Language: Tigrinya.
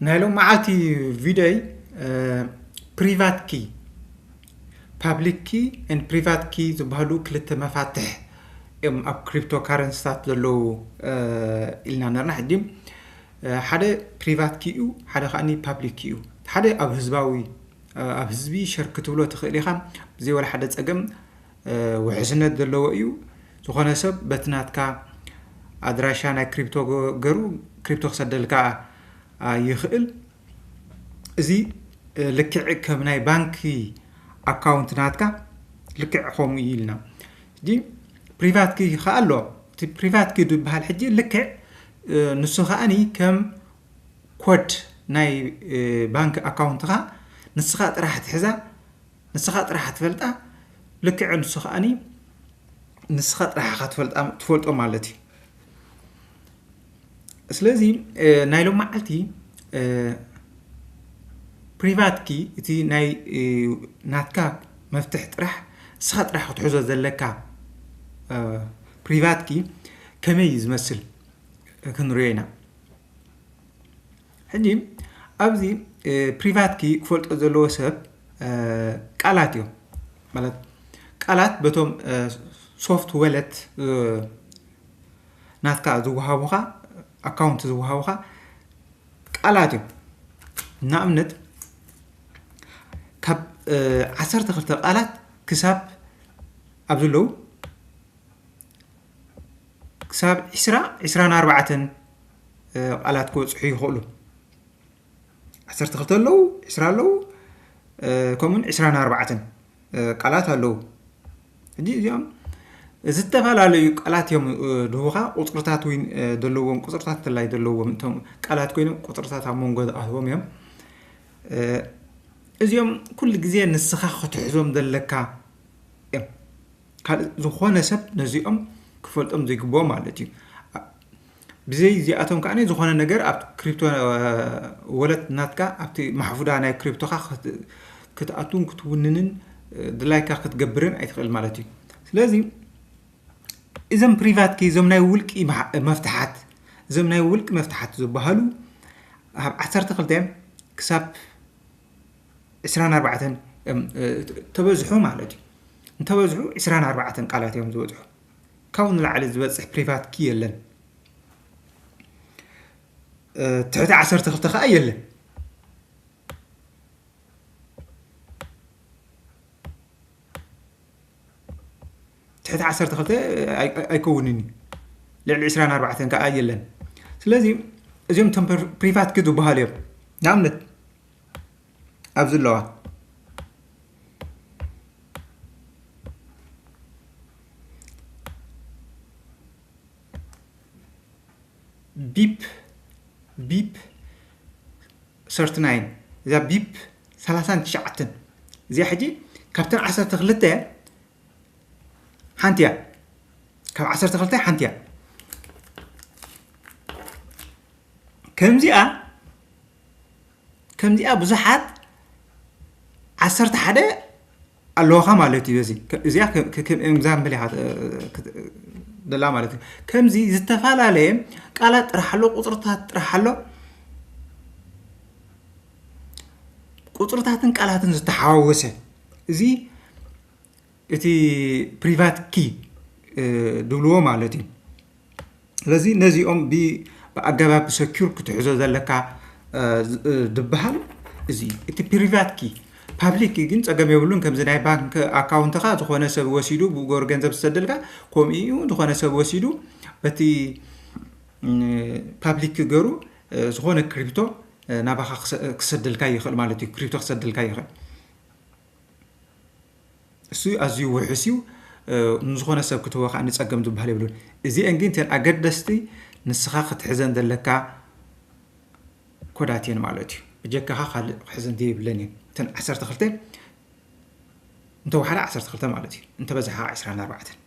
ናይ ሎም መዓልቲ ቪድዮይ ፕሪቫት ኪ፣ ፓብሊክ ኪ ን ፕሪቫት ኪ ዝበሃሉ ክልተ መፋትሕ እዮም ኣብ ክሪፕቶ ካረንስታት ዘለዉ ኢልና ነርና። ሕጂ ሓደ ፕሪቫት ኪ እዩ፣ ሓደ ከዓኒ ፓብሊክ ኪ እዩ። ሓደ ኣብ ህዝባዊ ኣብ ህዝቢ ሸር ክትብሎ ትኽእል ኢኻ፣ ብዘይ ወላ ሓደ ጸገም ውሕስነት ዘለዎ እዩ። ዝኾነ ሰብ በቲ ናትካ ኣድራሻ ናይ ክሪፕቶ ገሩ ክሪፕቶ ክሰደልካ ይኽእል። እዚ ልክዕ ከም ናይ ባንኪ ኣካውንት ናትካ ልክዕ ከምኡ እዩ ኢልና። ሕጂ ፕሪቫት ኪ ከኣ ኣሎ። እቲ ፕሪቫት ኪ ዝበሃል ሕጂ ልክዕ ንሱ ከኣኒ ከም ኮድ ናይ ባንክ ኣካውንትኻ ንስኻ ጥራሕ ትሕዛ፣ ንስኻ ጥራሕ ትፈልጣ፣ ልክዕ ንሱ ከኣኒ ንስኻ ጥራሕ ኢኻ ትፈልጣ፣ ትፈልጦ ማለት እዩ። ስለዚ ናይ ሎም መዓልቲ ፕሪቫት ኪ እቲ ናይ ናትካ መፍትሕ ጥራሕ ንስኻ ጥራሕ ክትሕዞ ዘለካ ፕሪቫት ኪ ከመይ እዩ ዝመስል ክንሪኦ ኢና። ሕጂ ኣብዚ ፕሪቫት ኪ ክፈልጦ ዘለዎ ሰብ ቃላት እዮም። ማለት ቃላት በቶም ሶፍት ወለት ናትካ ዝወሃቡኻ ኣካውንት ዝወሃቡኻ ቃላት እዮም። ንኣብነት ካብ ዓሰርተ ክልተ ቃላት ክሳብ ኣብ ዘለዉ ክሳብ ዒስራ፣ ዒስራን ኣርባዕተን ቃላት ክበፅሑ ይኽእሉ። ዓሰርተ ክልተ ኣለዉ፣ ዒስራ ኣለዉ፣ ከምኡን ዒስራን ኣርባዕተን ቃላት ኣለዉ። ሕጂ እዚኦም ዝተፈላለዩ ቃላት እዮም ድህቡኻ፣ ቁፅርታት እውን ዘለዎም፣ ቁፅርታት እንተላይ ዘለዎም እቶም ቃላት ኮይኖም ቁፅርታት ኣብ መንጎ ዝኣትዎም እዮም። እዚኦም ኩሉ ግዜ ንስኻ ክትሕዞም ዘለካ እዮም። ካልእ ዝኾነ ሰብ ነዚኦም ክፈልጦም ዘይግብኦ ማለት እዩ። ብዘይ እዚኣቶም ከዓ ዝኾነ ነገር ኣብ ክሪፕቶ ወለት ናትካ ኣብቲ ማሕፉዳ ናይ ክሪፕቶኻ ክትኣቱን ክትውንንን ድላይካ ክትገብርን ኣይትኽእል ማለት እዩ። ስለዚ እዞም ፕሪቫት ኪ እዞም ናይ ውልቂ መፍትሓት እዞም ናይ ውልቂ መፍትሓት ዝበሃሉ ኣብ ዓሰርተ ክልተ ክሳብ ዕስራን ኣርባዕተን ተበዝሑ ማለት እዩ። እንተበዝሑ ዕስራን ኣርባዕተን ቃላት እዮም ዝበዝሑ። ካብኡ ንላዕሊ ዝበፅሕ ፕሪቫት ኪ የለን። ትሕቲ ዓሰርተ ክልተ ከዓ የለን። ትሕቲ ዓሰርተ ክልተ ኣይከውንን እዩ። ልዕሊ ዕስራን ኣርባዕተን ከዓ የለን። ስለዚ እዚኦም ቶም ፕሪቫት ኪ ዝበሃሉ እዮም። ንኣብነት ኣብዚ ኣለዋ ቢፕ ቢፕ ሰርትናይን እዛ ቢፕ ሰላሳን ትሽዓተን እዚኣ ሕጂ ካብተን ዓሰርተ ክልተ ሓንቲ እያ። ካብ ዓሰርተ ክልተ ሓንቲ እያ። ከምዚኣ ከምዚኣ ብዙሓት ዓሰርተ ሓደ ኣለዋኻ ማለት እዩ። እዚ እዚኣ ከም ኤግዛምፕል ኢኻ ደላ ማለት እዩ። ከምዚ ዝተፈላለየ ቃላት ጥራሕ ኣሎ፣ ቁፅርታት ጥራሕ ኣሎ። ቁፅርታትን ቃላትን ዝተሓዋወሰ እዚ እቲ ፕሪቫት ኪ ድብልዎ ማለት እዩ። ስለዚ ነዚኦም ብኣገባብ ሰኪር ክትሕዞ ዘለካ ዝበሃል እዚ እቲ ፕሪቫት ኪ። ፓብሊክ ኪ ግን ፀገም የብሉን። ከምዚ ናይ ባንክ ኣካውንትኻ ዝኾነ ሰብ ወሲዱ ብኡ ገሩ ገንዘብ ዝሰደልካ፣ ከምኡ እዩ ዝኾነ ሰብ ወሲዱ በቲ ፓብሊክ ኪ ገሩ ዝኾነ ክሪፕቶ ናባኻ ክሰደልካ ይኽእል ማለት እዩ። ክሪፕቶ ክሰደልካ ይኽእል። እሱ ኣዝዩ ውሑስ እዩ። ንዝኾነ ሰብ ክትህቦ ከዓ ንፀገም ዝበሃል የብሉን። እዚአን ግን እተን ኣገደስቲ ንስኻ ክትሕዘን ዘለካ ኮዳት እየን ማለት እዩ። ብጀካኻ ካልእ ክሕዘን ዘይብለን እየን። እተን ዓሰርተ ክልተ እንተወሓዳ ዓሰርተ ክልተ ማለት እዩ። እንተበዝሓ ዕስራን ኣርባዕተን